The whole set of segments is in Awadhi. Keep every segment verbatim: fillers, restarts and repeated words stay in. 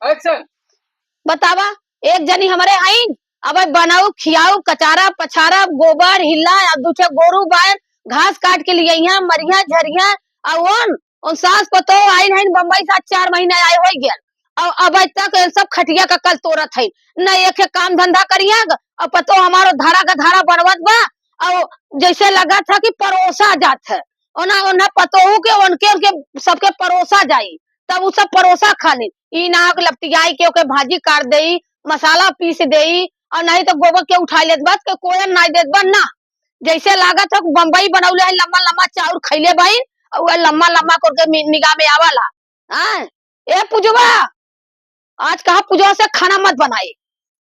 Action। बतावा, एक जनी हमरे हईन, अब बनाऊ, खियाऊ, कचारा, पछारा, गोबर, हिल्ला, अब दू ठे गोरू बायन, घास काट के लियइहैं, मरिहैं, झरिहैं, अउ ओन, ओन सास पतोह आइन हईन बम्बई से, आज चार महीना आए होइ गयल, अउ अब तक ये सब खटिया का कल तोरत हईन, न एक काम धंधा करिहैं, अउ पतोह हमारो धरा का धरा बनवत बा, अउ जैसे लगत है कि परोसा जात है, ओना, ओना पतोहू के, ओनके, ओनके सबके परोसा जाई, तब उ सब परोसा खा ले। ई ना हो कि लपटियाई के ओके भाजी काट देई, मसाला पीस देई, अउ नहीं तो गोबर के उठा लेत बा, के कोयन नाई देत बा ना। जैसे लागत है बम्बई बनौले है, लम्बा लम्बा चाउर खैले बाइन, अउ वह लम्बा लम्बा करके मि-, निगाह में आवाला। हाँ, ए पुजवा, आज कहा पुजवा से खाना मत बनाए,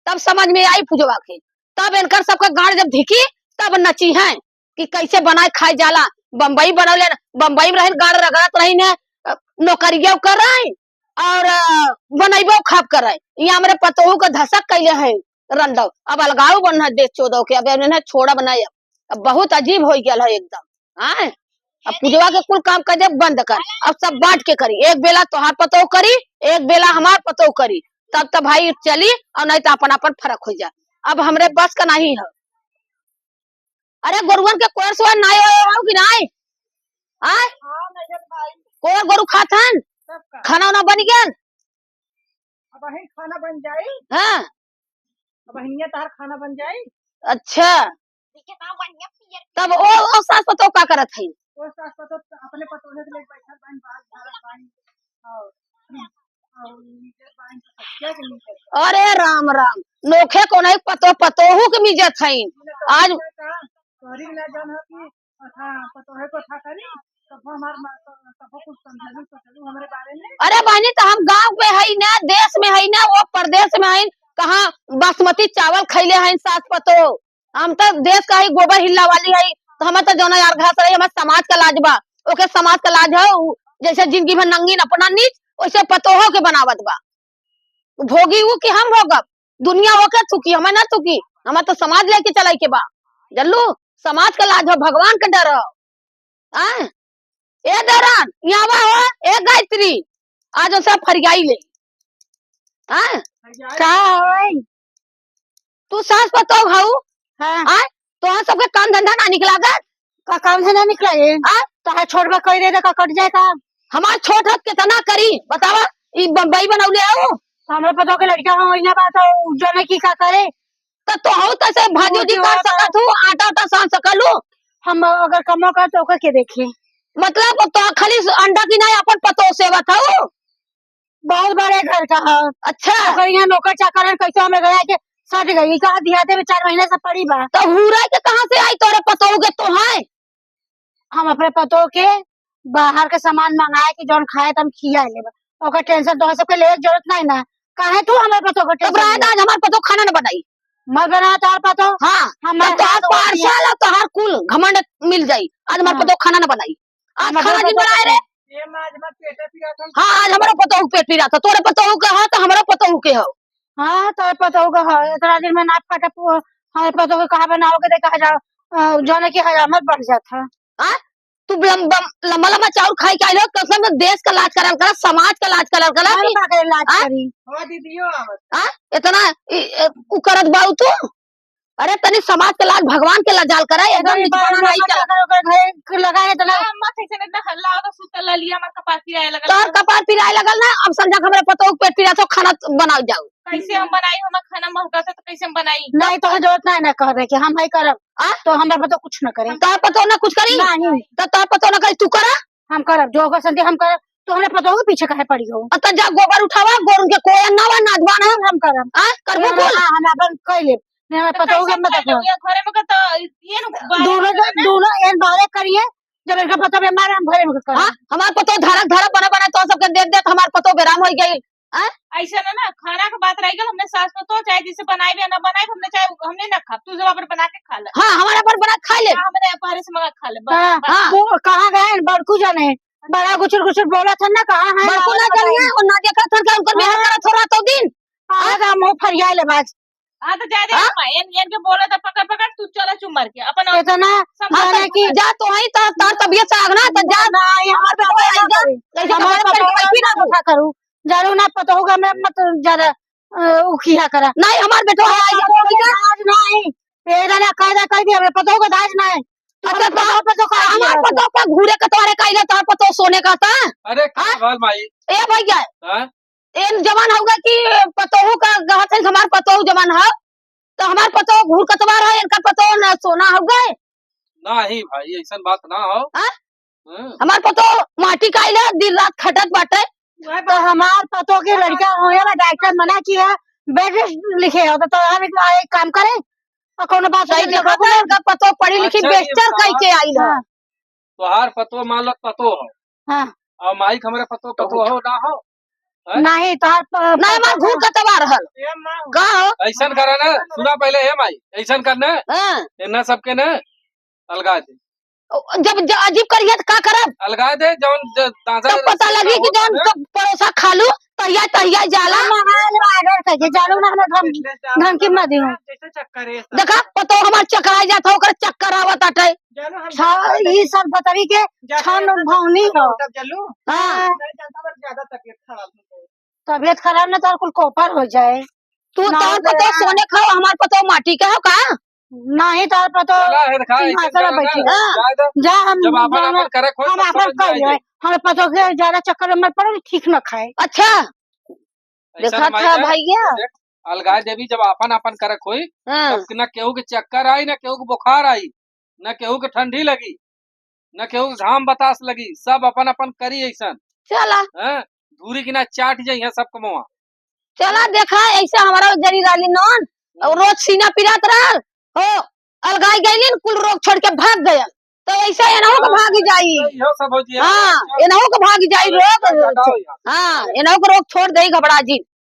तब समझ में आई पुजवा के, तब इनकर सबके गाड़ जब धिकी, तब नचिहैं कि कैसे बनाए खाए जाला। बम्बई बनौले न, बम्बई में रहिन, गाड़ रगड़त रहिन, अ, नौकरिया कर रही और, अ, बनैबो खाब कर रही। ये हमरे पतोहू के धसक कैले है रंडव। अब अलगाव बन है देश चोदव के, अब इन्हें छोड़ब नहीं। अब, अब बहुत अजीब हो गया है एकदम। हाँ, अब पूजवा के कुल काम कर दे बंद कर, अब सब बांट के करी, एक बेला तोहार पतोह करी, एक बेला हमार पतोह करी, तब तो भाई चली, और नहीं तो अपन अपन फर्क हो जाए। अब हमरे बस का नहीं है। अरे गोरुअन के कोयर सोयर नाई होए हो कि नाई? आय? हाँ, नहीं है भाई। कोयर गोरू खात हन? तब का? खाना उना बन गया? अब वही खाना बन जाई। हाँ। अब हियां तहार खाना बन जाई। अच्छा। तब ओ, ओ सास पतोह का करत हई? ओ सास पतोह त अपने पतोहे के लेके बैठल बाइन, बाल झाड़त बाइन। और, और मीजत बाइन, तो सब्जिया के मीजत बाइन। अरे राम राम, नोखे को नहीं पतो, पतोहू के मीजत हई। आज तोहरी के ना जान हो कि अच्छा, पतोहे को अच्छा करी, तब हमार मा-, तब कुछ समझलू, सोचलू हमरे बारे में। अरे बहनी, तो हम गाँव में हई ना, देश में हई ना, वो परदेश में हई, कहाँ बासमती चावल खैले हई सास पतोह। हम तो देश का ही गोबर हिल्ला वाली हई, तो हमें तो जौना यार घास रही, हमार समाज का लाज बा, ओके समाज का लाज है, उ जैसे जिंदगी भर नंगी अपना नीच, वैसे पतोहो के बनावत बा। भोगी उ कि हम भोगब, दुनिया ओके थूकी, हमें ना थूकी, हमें तो समाज लेके चले के बा, जल्लू, समाज का लाज हो, भगवान का डर हो। आय? ए दौरान, यहाँ बा हो, ए गायत्री, आज उनसे फरियाई ले। आय? का होई? तू सास पतोह हऊ? हाँ। आय? तोहर सबके काम धंधा ना निकला कर? का काम धंधा निकला है? आय? तोहार छोट बा कह दे तो का कट जाए का? हमार छोट हत कितना करी? बतावा, ई बम्बई बनौले हो? हमरे पतोह के लड़का हो, वही ना बात हो, जाने की का करे? तो तोहू तो से भाजी उजी काट सकत हूँ, आटा उटा सान सकलू। हम अगर कमो कर तो ओकर के देखी? मतलब तो खाली अंडा की नहीं अपन पतोह सेवत हऊ? बहुत बड़े घर का है। अच्छा। ओकर यहाँ नौकर चाकर है, कैसे हमें गया के सट गई, कहा दिया दे, चार महीने से पड़ी बा। तो हुरा के कहाँ से आई तोरे पतोह के तो है? हम अपने पतोह के बाहर के सामान मंगाए के जौन खाए त हम खिया लेब, ओकर tension तोहर सबके लेवे के जरूरत नहीं ना। काहे तू हमरे पतोह के तब tension रहे लेबे? आज हमार पतोह खाना न बनाई। मत बना तोहर पतोह। हाँ, हम तब तोहर हाथ धो दिए। Parcel और तोहर कुल घमंड मिल जाई। आज हमार हाँ। पतोह खाना न बनाई। आज हमार खाना पतोह जिन बनाए रे। ये माँ, आज हमार पेटे पिरात है। हाँ, आज हमारा पतोह पेट पिरात है। तोरे पतोह के है तो हमारा पतोह के हो। हाँ, तोरे पतोह के है। इतना दिन में ना फटा पु-, हमारे पतोह के कहा बनाओ के देखा जाओ, अ, जाने की हजामत बढ़ जात है। हाँ? तू लम-, बम-, लम्बा लम्बा चाउर खाई के आइल हो, कम से कम देश का लाज करल करा, समाज का लाज करल करा हम कि, का करे लाज हाँ? करी? हो दीदियो आवत। हाँ? इतना इ-, इ-, उ करत बाऊ तू? अरे तनी समाज का लाज, भगवान के लाजाल करा, एकदम एकदम निचवाना बाहर नहीं नौकर चला। चाकर ओकर घरे लगा है इतना। हाँ, मत ऐसे इतना हल्ला होता, सुतल ललिया हमार कपार पिराए लगल। तोहर कपार पिराए लगल ना, अब समझा हमरे पतोह के पेट पिरात हो, खाना बनाओ जाओ। कैसे हम बनाई, हमार खाना महका से तो कैसे हम बनाई? नहीं, तोहर जरूरत नहीं ना कह दे कि हम है करब। आ? तो हमरा पतोह कुछ न करे। तोहर पतोह ना कुछ करी? नहीं। तो तोहर पतोह ना करी, तू करा? हम करब, जो होगा संजय हम करब। तू हमरा पतोह के पीछे काहे पड़ी हो? आ, तो जा गोबर उठावा, गोरन के कोई ना बा, नाच बा ना। हम करब। आ? करबो हम, बोल। हाँ, हम अपन कर लेब। नहीं, हमरा तो पतोह के कैसे मत खाई देखो। लोग? ये घरे में का तो ये न बाहर दोनों में जन, ना। दोनों एन बाहरे करिए, जब इनका पतोह बीमार है, हम घरे में करब। हाँ, हमार पतोह धरक धरक बना बना तो सबके देख देख हमार पतोह बेराम हो गई। हाँ? ऐसे ना, ना, खाना के बात रह गई, हमने सास पतोह चाहे जैसे बनाए भी या ना बनाए, हमने चाहे हमने ना खाब, तू सब अपन बना के खा ले। हाँ, हमारे अपन बना के खा ले। हाँ, हमने बाहर से मंगा के खा ले, बस, हाँ, बस। हाँ। वो कहाँ गए हैं बड़कू जाने? बड़ा गुचुर गुचुर बोला था ना, कहाँ है? बड़कू ना जानिए, वो ना देखा था कि उनकर मेहर हाँ। करत हो रहा तो दिन। हाँ, तो हम वो फरियाए ले बाज। हाँ, तो जाए दे, हाँ? हम एन, एन के बोला था, पकड़, पकड़, तू चला चुमर के, अपन इतना समझा हाँ, तो ले कि जा, तो वहीं तो तार तबीयत से आगना, तो जा, ना, ये हमार हमार बेटा पतोह आई जा, ना। कैसे हमार हमारे पेट पतोह पे ना ना उठा करू। जानू ना पतोहू का मैं मत ज्यादा, अ, उ किया करा। नहीं, हमार बेटवा है, पतोहू के दाज नहीं। ए, ना, ना, कायदा कह दिया, हमरे पतोहू के दाज नहीं। अच्छा, तो पतोहू पे तो काहे हमार किया पतोहू का घूरे कतवारे का आइला, तोहर पतोहू सोने का था? अरे, का हाँ? भल माई? ए भैया, हाँ? ए जवान होगा कि पतोहू का कहत है, हमार पतोहू जवान है, तो हमार पतोहू घूर कतवार है, इनका पतोहू ना सोना हो गए। नहीं भाई, ऐसन बात ना हो। हाँ? हाँ। हमार पतोहू माटी का आइला, दिन रात खटत बाटे। तो हमार पतोहू के लड़का होए ला डॉक्टर मना किया, बेड रेस्ट लिखे हो, तो तोहर एक, एक काम करे, और कोनो बात सही नहीं, देखा देखो था, ना। इनका पतोहू पढ़ी लिखी अच्छा, ये मास्टर कह बताओ। के आइल है। हाँ। तोहार पतोह मान लो पतोह हो। हाँ। और माई के हमरे पतोह, पतोह हो ना हो? हैं? नहीं, तोहार प-, ना, हमार पतोह घूर कतवार हल। का हो? ऐसन करा ना, सुना पहले, हे माई, ऐसन करना, हाँ। इन्ना सबके ना अलगा दे। जब ज-, अजीब करिए तो का करब? अलगा दे, जौन ज-, दादा तब पता लगी कि जौन ना। तो परोसा खा लू, तहिया, तहिया जाला। हम हमारे order करके जानू ना, हमें धम-, धमकी मत दियो। जैसे चक्कर है सब। देखा, पतोह हमार चक्कर आ जाता, ओकर चक्कर आवत आटे। जानू हम सा-, ई सब बतरी के जा, छान जानू भौनी हो। तब चलू। हाँ। नहीं जानता, बस ज्यादा तबीयत खराब हो गई। तबीयत खराब ना तो कुल कोपर हो जाए। तू ना तोर तो पतोह सोने खाओ, हमार पतोह माटी के हो का? नहीं, तोर पतोह चला, है, खा, ऐसे सिंहासन चला बैठी ना, है। हाँ। जाए दो। जा, हम जब आपन, जाना, आपन करे, खोज हम तो आपन समझ में कर आई लेवे। जाए। हमें पतोह के ज्यादा चक्कर में मत पड़ो, ठीक न खाए। अच्छा। ऐसा देखा ना था माई है, भैया। देख, अलगाए देवी जब आपन, आपन करक होई, हाँ। तब ना केहू के चक्कर आई, ना केहू के बुखार आई, ना केहू के ठंडी लगी, ना केहू के घाम बतास लगी, सब अपन, अपन करी ऐसन। चला। हैं? धूरी की ना चाट जाई है सब कमवा। चला देखा, ऐसे हमारा जरी राली नॉन, और रोज सीना पिरात रहल, हो, अलगाई गइलिन, कुल रोग छोड़ के भाग गयल। तो ऐसे एनहु के हाँ, भाग जाई। इहो सब हो जिया। हाँ, एनहु के भाग जाई रोग। हाँ, एनहु के रोग छोड़ देई, घबरा जिन।